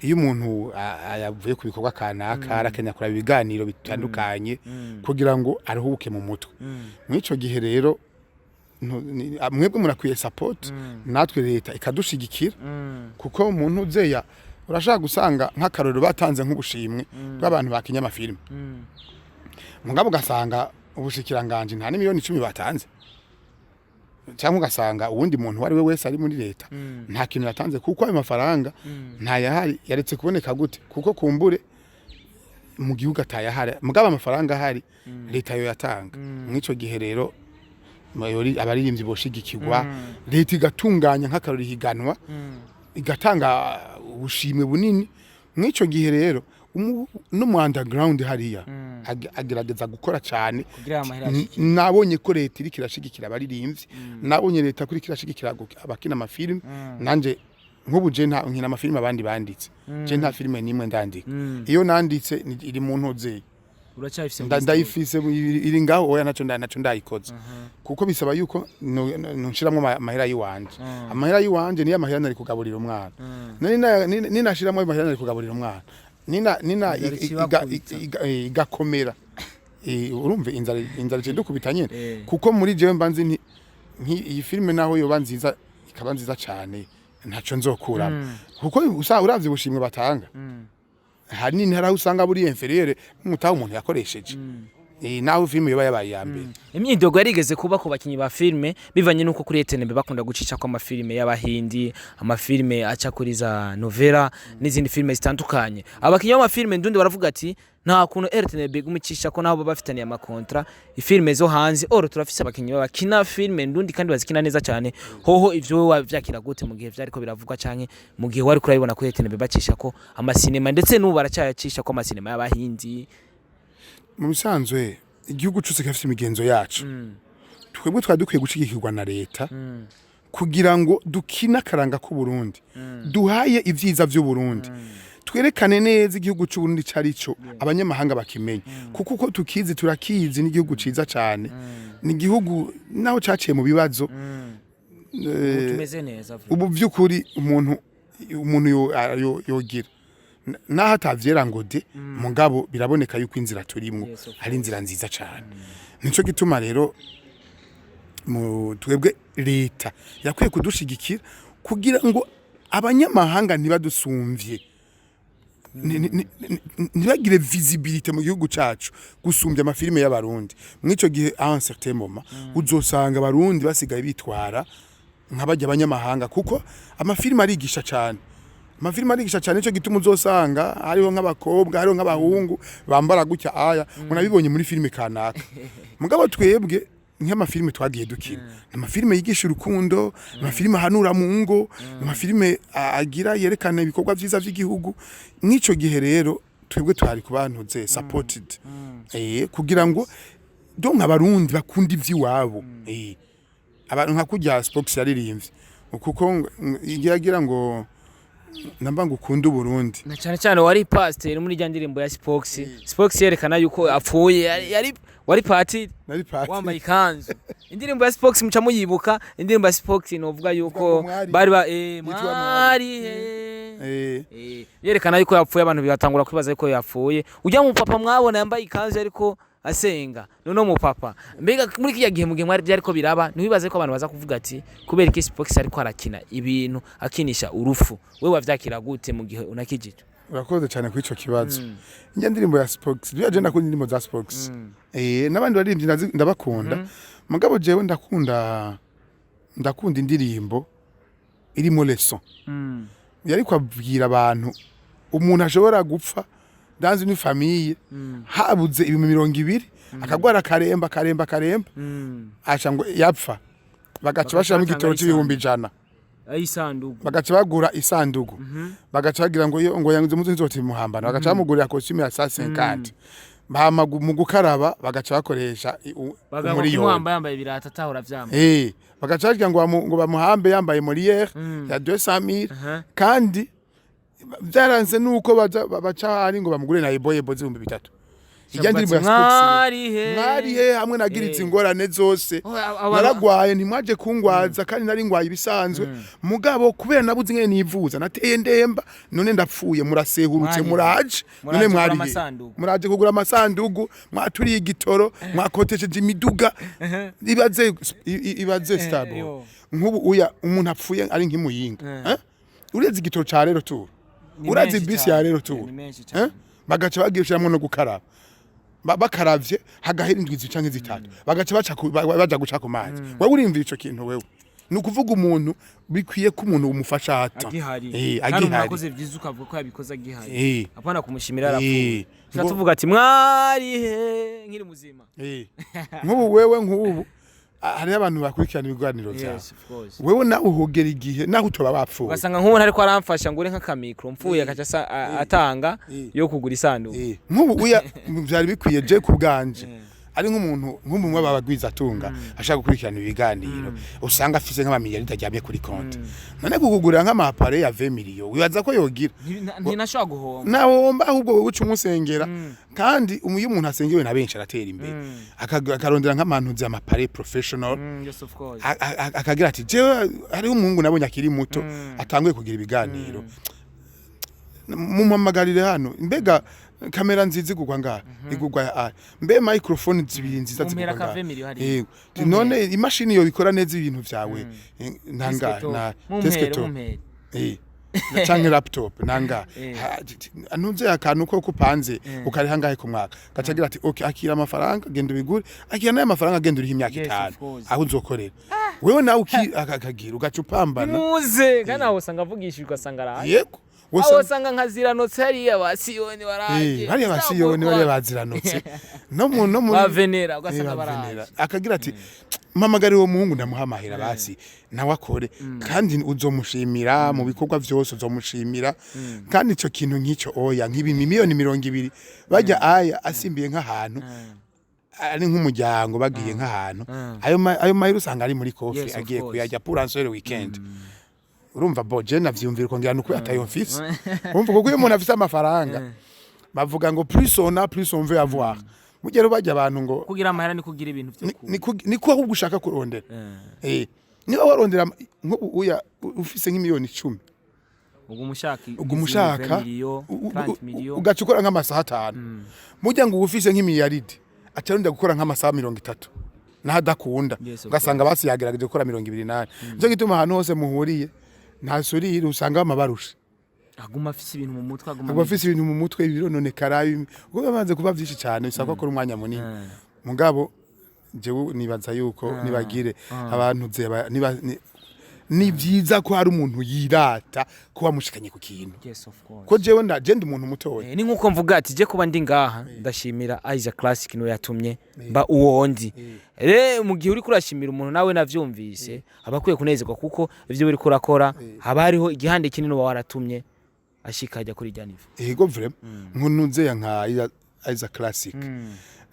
iyo umuntu yavuye ku bikorwa kanaka arakenera kuraba ibiganiro bitandukanye kugira ngo aruhuke mu mutwe. Mw'ico gihe rero mwebwe murakwiye support, natwe leta ikadushigikira, kuko umuntu uzeya urashaka gusanga nk'akarorero batanze nk'ubushimwe bw'abantu bakinye amafilime, mugabo ugasanga ubushikiranganje nta n'imiliyoni 10 batanze, cyangwa ugasanga uwundi muntu uwo ari we wese ari muri leta nta kintu yatanze, kuko ayo mafaranga ntayahari, yaretse kuboneka gute? Kuko kumbure mu gihugu atayahari, mugabo amafaranga ahari leta yo yatanga. Mw'ico gihe rero abaririmbyi boshigikirwa, leta igatunganya nk'akarori higanwa, igatanga ubushimwe bunini. Mw'ico gihe rero no mu underground hariya agerageza gukora cyane kugira amahera ashike. Nabonye ko leta iriko irashigikira abaririmbyi, nabonye leta ko iriko irashigikira abakina amafilime. Nanje nk'ubu je nta nkina amafilime abandi banditse, je nta filime nimwe ndandika. Iyo nanditse iri mu ntoze. Uracyayifise muri Ndayifise, iri ngaho. Oya, naco ndayikoze, kuko bisaba yuko nshiramwo amahera yiwanje. Amahera yiwanje niyo amahera nari kugaburira umwana. Ninashiramwo ayo mahera nari kugaburira umwana, nina Inzara ikibakubita. igakomera. Urumva inzara icedukubita nyene. Kuko muri jewe mba nzi nti iyi filime naho yoba nziza, ikaba nziza cane, ntaco nzokuramo, kuko uravye ubushimwe batanga hanini hari aho usanga buri inférieur nk'umutahe umuntu yakoresheje. Naho filime yoba yabaye iya mbere. Imyidogo yarigeze kuba ku bakinyi ba filime bivanye n'uko kuri RTNB bakunda gucisha ko amafilime y'abahindi, amafilime aca kuri za novela n'izindi filime zitandukanye. Abakinyi b'amafilime ndundi baravuga ati nta kuntu RTNB iguma icisha ko, naho baba bafitaniye amakontra, ifilime zo hanze, oro turafise abakinyi bakina filime ndundi kandi bazikina neza cyane. Hoho ivyo wowe wavyakira gute mu gihe vyariko biravugwa, canke mu gihe wari kurabibona kuri RTNB bacisha ko amasinema, ndetse n'ubu baracyayacisha ko amasinema y'abahindi? Mu bisanzwe igihugu cose kirafise imigenzo yacu. Twebwe twari dukwiye gushigikirwa na leta kugira ngo dukine akaranga k'Uburundi, duhaye ivyiza vy'Uburundi, twerekane neza igihugu c'Uburundi cari co abanyamahanga bakimenye, kuko uko tukizi turakizi, n'igihugu ciza cane, ni igihugu naho caciye mu bibazo. Tumeze neza vuba. Ubu vy'ukuri umuntu yogira naho atavyera ngo de, mugabo biraboneka yuko inzira turimwo Yes, of ari inzira nziza cane. Nico gituma rero mu twebwe leta yakwiye kudushigikira kugira ngo abanyamahanga ntibadusumvye, ntibagire visibilité mu gihugu cacu gusumbya amafilime y'abarundi. Mw'ico gihe, à un certain moment, uzosanga abarundi basigaye bitwara nk'abajya abanyamahanga, kuko amafilime arigisha cane. Amafilime arigisha cane, nico gituma uzosanga hariho nk'abakobwa, hariho nk'abahungu bambara gutya aya unabibonye muri filime kanaka. Mugabo twebwe nk'amafilime twagiye dukina ni amafilime yigisha urukundo, ni amafilime ahanura mu ngo, ni amafilime agira yerekana ibikorwa vyiza vy'igihugu. Mw'ico gihe rero twebwe twari kubantuze supported, kugira ngo donc abarundi bakunda ivy'iwabo, abantu nka kurya Spox yaririmbye, kuko igira ngo namba ngo ukunde Uburundi. Na cyane cyane wari pasiteri muri rya ndirimbo ya Spox. Spox yerekana yuko apfuye, yari wari patiri. Nari pati. Wambaye ikanzu. Indirimbo ya Spox muca muyibuka, indirimbo ya Spox novuga yuko Ngo mwari. bari ba Yitwa mwari he. Yerekana yuko yapfuye, abantu bigatangura kwibaza yuko yapfuye. Ujya mu papa mwabona yambaye ikanzu ariko asenga none mu papa. Mbega muri kiya gihe, mu gihe mwari byariko biraba, ntiwibaze ko abantu baza kuvuga ati kubera iki Spox ariko arakina ibintu akinisha urufu? Wewe wavyakira gute mu gihe unakijije? Urakoze cyane kuri ico kibazo. Njya ndirimbo ya Spox, je ndakunda indirimbo za Spox, n'abandi baririmbyi ndabakunda, mugabo jewe ndakunda indirimbo irimo leçon. Yariko abwira abantu umuntu ashobora gupfa dans une famille habuze 20,000, akagwara, akaremba, akaremba, akaremba, aca ngo yapfa bagaca bashiramo batanga igitoro c'100,000. Ayisandugu. Bagaca bagura isandugu, bagaca bagira ngo iyo ngo yanze muzi nzoti muhambana, bagaca bamugurira costume ya 150, hama mu gukaraba bagaca bakoresha bagabo umuriyoni. Kumuhamba yambaye ibirato atahora vyambaye. Bagaca bagira ngo ngo bamuhambe yambaye molière ya 200,000. Kandi byaranze nuko baza baca hari ngo bamugure na eboyebo z'3,000. Ijya ndirimbo ya Spox. Mwarihe. Mwarihe hamwe nagiritse ingorane zose. Oh, Naragwaye, ntimwaje kungwaza, kandi nari ngwaye ibisanzwe, mugabo kubera nabuze ingene nivuza nateye ndemba, none ndapfuye, murasehurutse. Mwarihe. Muraje Muraje none kugura mwarihe? Amasandugu. Muraje kugura amasandugu, mwaturiye igitoro, mwakotesheje imiduga. Ibaze ibaze stable. Yo. Nk'ubu uya umuntu apfuye ari nk'imuyinga, eh? Uretse igitoro ca rero tour, Ni urazi menshi bisi cane. ya rero tour. Ni menshi Eh? cane. Bagaca bagishiramwo no gukaraba. Bakaravye hagahera indwi canke zitatu, bagaca baca baja guca ku mazi. Wewe urimvira ico kintu? Wewe ni ukuvuga umuntu bikwiye ko umuntu umufasha ata Agihari. Eh, Kandi umuntu agihari. akoze vyiza ukavuga ko yabikoze agihari, apana kumushimira yarapfuye. Tuca tuvuga ati mwarihe nkiri muzima. Nk'ubu wewe, nk'ubu hariho abantu bakurikirana ibiganiro vyawe. Yes, of course. Wewe nawe uhogera igihe naho utoba wapfuye. Ugasanga nk'ubu ariko aramfasha ngo ure nk'aka micro, mpfuye akaca atanga yo kugura isanduku. Nk'ubu uya vyari bikwiye, je ku bwanje, ari nk'umuntu nk'umwe babagwiza atunga ashaka gukurikirana ibiganiro, usanga afise nk'amamiliyari aryamye kuri konti, none kukugurira nk'ama appareil ya 20 millions wibaza ko yogira? Ntinashobora guhomba. Nawomba, ahubwo wowe uca umusengera. Kandi iyo umuntu asengewe na benshi aratera imbere. Akarondera nk'amantu ama appareil professionnel. Yes, of course. Akagira ati jewe hariho umuhungu nabonye akiri muto atanguye kugira ibiganiro, mumuhamagarire hano. Mbega kamera nziza igurwa ngaha, igurwa ya a mbe microphone zibiri nziza Mumpera zigurwa ngaha? Ka 20 million hariya. Yego. None imashini yo bikora neza ibintu vyawe, nanga Desktop. na Mumpere, desktop. mumpere. Canke laptop nanga ntuze akantu ko kupanze ukariha ngahe ku mwaka? Gacagira ati okay, akira amafaranga, genda ubigure, akira nayo amafaranga, genda uriha imyaka Yes, 5 of course. aho uzokorera wewe nawe akagira ugaca upambana. Muze kandi aho usanga avugishijwe, ugasanga araje. Yego. Aho usanga nka ziranotse hariya ba Siyoni baraje. Hariya ba Siyoni bariya baziranotse no muri ba Venera ugasanga ba Venera. baraje. Akagira ati mpamagare uwo muhungu ndamuha amahera basi nawe akore, kandi uzomushimira mu bikorwa vyose, uzomushimira. Kandi ico kintu nk'ico oya, nk'ibi 20 miliyoni bajya aya asimbiye nk'ahantu ari nk'umuryango bagiye nk'ahantu, ayo mahera usanga ari muri coffre. Yes, of Agiye course. kuyajya pour un seul weekend. Urumva bo je navyumvira ukongera nuko atayo mfise. Urumva, kuko iyo umuntu afise amafaranga bavuga ngo plus on a, plus on veut avoir. Mugero bajya abantu ngo Kugira amahera ni kugira ibintu vyo ni ko ahubwo ushaka kurondera. Niba warondera nk'ubu uya ufise nk'imiliyoni 10, uguma ushaka uguma ushaka miliyo 30 miliyo. Ugaca ukora nk'amasaha 5. Mujya ngo uba ufise nk'imiliyaridi acarondera gukora nk'amasaha 30 naho adakunda. Yes, of Ugasanga basi yagerageje gukora 28. Nico gituma ahantu hose muhuriye nta surire, usanga bamabarusha. Aguma afise ibintu mu mutwe, aguma Aguma afise ibintu mu mutwe birononekara, kuko bimaze kuba vyinshi cyane, bisaba ko akora umwanya munini. Mugabo jewe nibaza yuko nibagire abantu zeba niba ni vyiza ko hari umuntu yirata ko wamushikanye ku kintu. Yes, of course. Ko jewe je ndi umuntu mutoya. Ni nkuko mvuga ati je kuba ndi ngaha ndashimira Isaac Classic, niwe yatumye mba uwo ndi. Re mu gihe uri kurashimira umuntu nawe navyumvise aba akwiye kunezerwa, kuko ivyo uri kurakora haba hariho igihande kinini uba waratumye ashika ajya kuri irya niveau. Ego, vraiment, nkuntuze nka Isaac Classic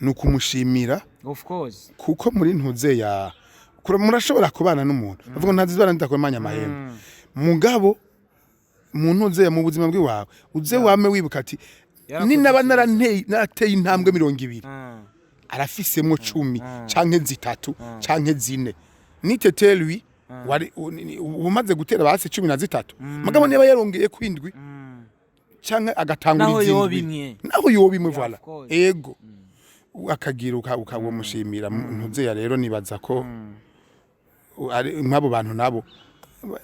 ni ukumushimira. Of course. Kuko muri ntuze ya murashobora kubana n'umuntu bavuga ngo ntazibana ndakomanya amahembe, mugabo mu ntuze mu buzima bw'iwawe uze wame wibuka ati Yarakoze ni naba icyiza. narateye intambwe 20, arafisemwo 10 canke 3 canke 4 nitete lui wari umaze gutera basi 13, mugabo niba yarongeye kwindwi canke agatangura Naho yoba izindwi, imwe. Naho yoba imwe, Yeah, voilà. of course. Ego, akagira ukamushimira. Ntuzeya rero nibaza ko ari nk'abo bantu nabo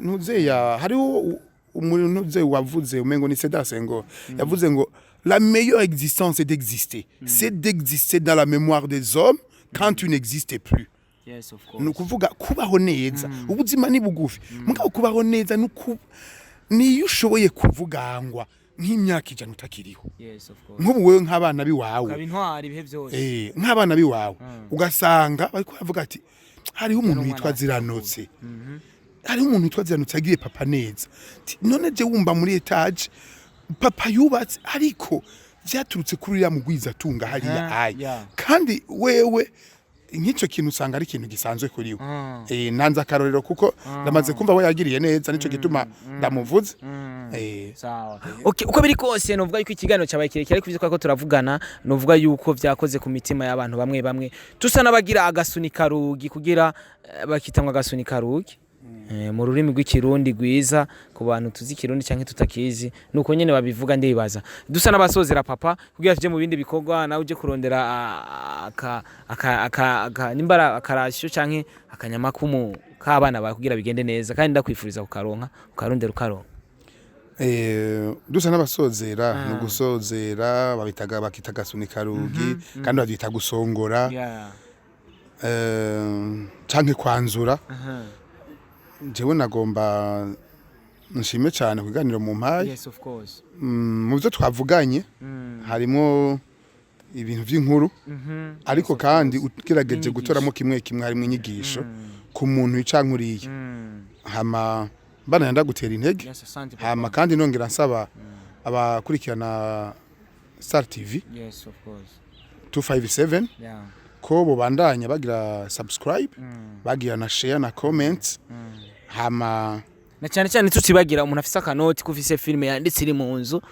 ntuzeya hariho Umuntu uze wavuze, umengo ni Sédar Senghor, yavuze ngo: "La meilleure existence est d'exister, c'est d'exister dans la mémoire des hommes quand tu n'existes plus." Yes, of course. Ni ukuvuga kubaho neza, ubuzima ni bugufi, mugabo kubaho neza niyo ushoboye kuvugangwa nk'imyaka 100 utakiriho. Yes, of course. Nk'ubu wewe, nk'abana biwawe, ukaba intwari ibihe byose. Nk'abana biwawe ugasanga bariko baravuga ati: "Hariho umuntu umwana witwa Ziranotse, hariho umuntu witwa Ziranotse yagiriye papa neza." Ati: "None je wumva muri étage papa yubatse, ariko vyaturutse kuri uriya mugwizatunga hariya." Aya kandi wewe nk'icyo kintu usanga ari ikintu gisanzwe kuri we. Nanze akarorero kuko ndamaze kumva we yagiriye neza, nico gituma ndamuvuze. Sawa, okay, uko biri kose novuga yuko ikiganiro cyabaye kirekire, ariko ivyo twako turavugana novuga yuko vyakoze ku mitima y'abantu bamwe bamwe, tusa n'abagira agasunika rugi kugira bakita ngo agasunika rugi mu rurimi rw'Ikirundi rwiza, ku bantu tuzi Ikirundi canke tutakizi nuko nyene babivuga. Ndibaza dusa n'abasozera, papa, kugira tuje mu bindi bikorwa, nawe uje kurondera aka nimba ari akarasyo canke akanyama kumu k'abana bawe kugira bigende neza, kandi ndakwifuriza kukaronka, ukarondera ukaronka. Dusa n'abasozera, ni ugusozera babitaga, bakita gasunika rugi, kandi babyita gusongora canke kwanzura. Jewe nagomba nshime cyane ku kiganiro mu mpaye. Yes, of course. Mu byo twavuganye harimo ibintu by'inkuru, ariko kandi ugerageje Inyigisho. gutoramo kimwe kimwe, harimo inyigisho ku muntu wicankuriye. Hama mbana ndagutera intege. Yes, asante, papa. Hama kandi nongera nsaba abakurikirana Star TV Yes, of course. 257 ko bobandanya bagira subscribe, bagira na share na comment, hama Na cyane cyane tutibagira umuntu afise akanoti, ko ufise filime yanditse iri mu nzu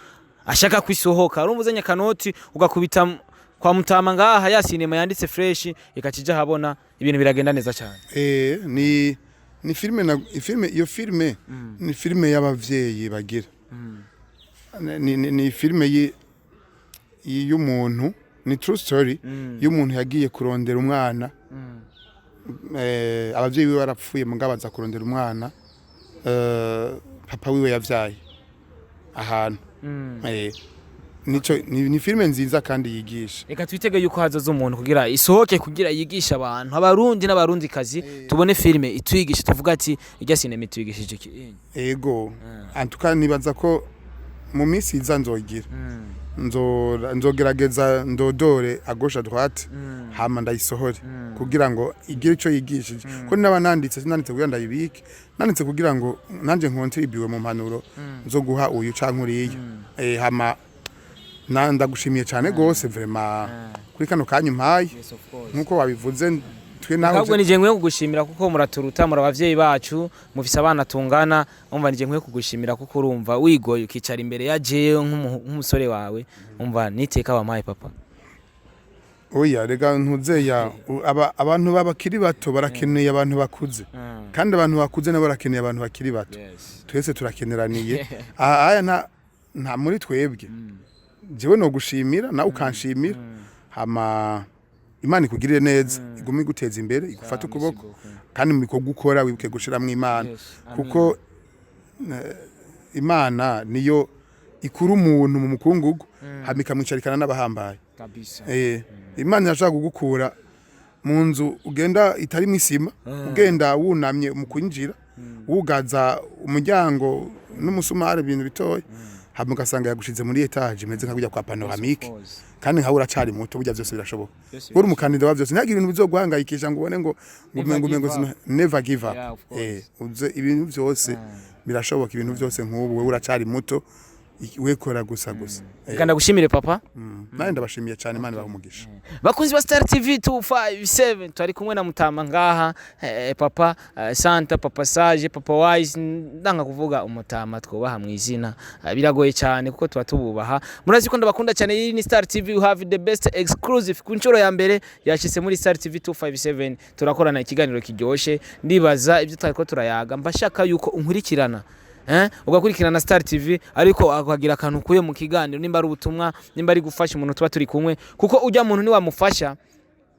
ashaka kwisohoka, urumva uzanye akanoti ugakubita kwa mutama ngaha ya sinema yanditse fresh ikakija habona, ibintu biragenda neza cyane. Ni filime na filime, iyo filime ni filime y'abavyeyi bagira ni filime y'umuntu, ni true story y'umuntu yagiye kurondera umwana. Abavyeyi biwe barapfuye, mugabo aza kurondera umwana papa wiwe yavyaye ahantu. Nico ni filime nziza kandi yigisha. Reka twitege yuko hazoza umuntu kugira isohoke, kugira yigishe abantu, Abarundi n'Abarundi kazi, tubone filime itwigisha, tuvuga ati irya sinema itwigishije iki. Ego, antuka nibaza ko mu minsi iza nzogira nzogerageza ndodore à gauche à droite, hama ndayisohore kugira ngo igire ico yigishije, ko naba nanditse, sinanditse kugira ndayibike, nanditse kugira ngo nanje nkontribuwe mu mpanuro zo guha uyu canke uriya. Hama na ndagushimiye cyane gose vraiment kuri kano kanya umpaye. Yes, of course. Nkuko wabivuze, twe naho Ahubwo nije nkwiye kugushimira kuko muraturuta, muri abavyeyi bacu, mufise abana tungana. Umva, nije nkwiye kugushimira kuko urumva wigoye ukicara imbere ya jewe nk'umusore wawe, umva niteka wampaye, papa. Oya, rega ntuzeya abantu babakiri bato barakeneye abantu bakuze, kandi abantu bakuze nabo barakeneye abantu bakiri bato. Twese turakeneraniye. Aha aya nta muri twebwe. Jewe no gushimira nawe ukanshimira, hama Imana ikugirire neza, igume iguteza imbere, igufate ukuboko, kandi mu bikorwa ukora wibuke gushiramwo Imana, kuko Imana niyo ikura umuntu mu mukungugu hama ikamwicarikana n'abahambaye. Kabisa. Imana irashaka kugukura mu nzu ugenda itarimo isima, ugenda wunamye mu kwinjira, wugaza umuryango n'umusumari, ibintu bitoya, hama ugasanga yagushize muri étage imeze nka kujya kwa panoramique, kandi nkawe uracari muto. Burya byose birashoboka. Uri umukandida wa byose, ntihagire ibintu bizoguhangayikisha ngo ubone ngo Never umengo give up. Never give up. Yeah, of course. Uze ibintu byose birashoboka, ibintu byose. Nk'ubu wewe uracari muto, wekora gusa gusa. Reka ndagushimire, papa. Nanjye ndabashimiye cyane, Imana ibahe umugisha. Bakunzi ba Star TV 257, twari kumwe na mutama ngaha, papa Santa, papa Sage, papa Wise. Ndanga kuvuga umutama twubaha mu izina. Biragoye cyane kuko tuba tububaha. Murazi ko ndabakunda cyane. Iyi ni Star TV, you have the best exclusive. Ku nshuro ya mbere yashitse muri Star TV 257, turakorana ikiganiro kiryoshe. Ndibaza ibyo twari ko turayaga, mbashaka yuko unkurikirana, ugakurikirana Star TV, ariko akagira akantu ukuye mu kiganiro, nimba ari ubutumwa, nimba ari gufasha umuntu tuba turi kumwe, kuko ujya muntu niwamufasha.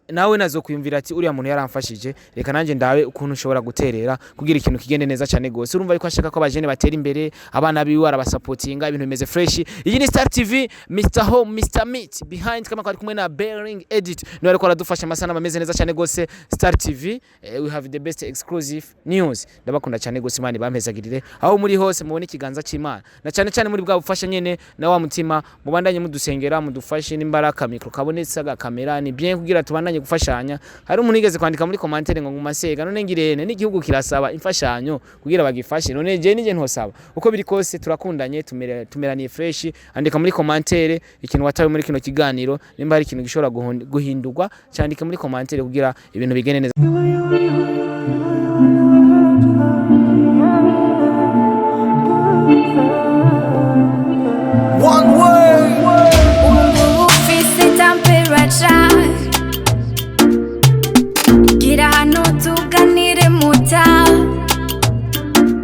Nawe nazokwiyumvira ati: "Uriya muntu yaramfashije, reka nanjye ndabe ukuntu ushobora guterera kugira ikintu kigende neza cyane gose." Urumva yuko ashaka ko abajene batera imbere, abana biwe arabasapotinga, ibintu bimeze fresh. Iyi ni Star TV, Mr Home, Mr Meat behind kama ari kumwe na Bearing Edit, niwe ariko aradufasha, amasanamu ameze neza cyane gose. Star TV, we have the best exclusive news. Ndabakunda cyane gose, Imana ibampezagirire aho muri hose, mubone ikiganza cy'Imana na cyane cyane muri bwa bufasha nyene na wa mutima. Mubandanye mudusengera, mudufashe n'imbaraka, micro kabonetse, agakamera ni bien, kugira tubandanye gufashanya. Hari umuntu yigeze kwandika muri commentaire ngo ngumasega none ngirene n'igihugu kirasaba imfashanyo kugira bagifashe, none je nije ntosaba? Uko biri kose turakundanye, tumeraniye fresh. Andika muri commentaire ikintu watawe muri kino kiganiro, nimba hari ikintu gishobora guhindurwa, cyandike muri commentaire kugira ibintu bigende neza.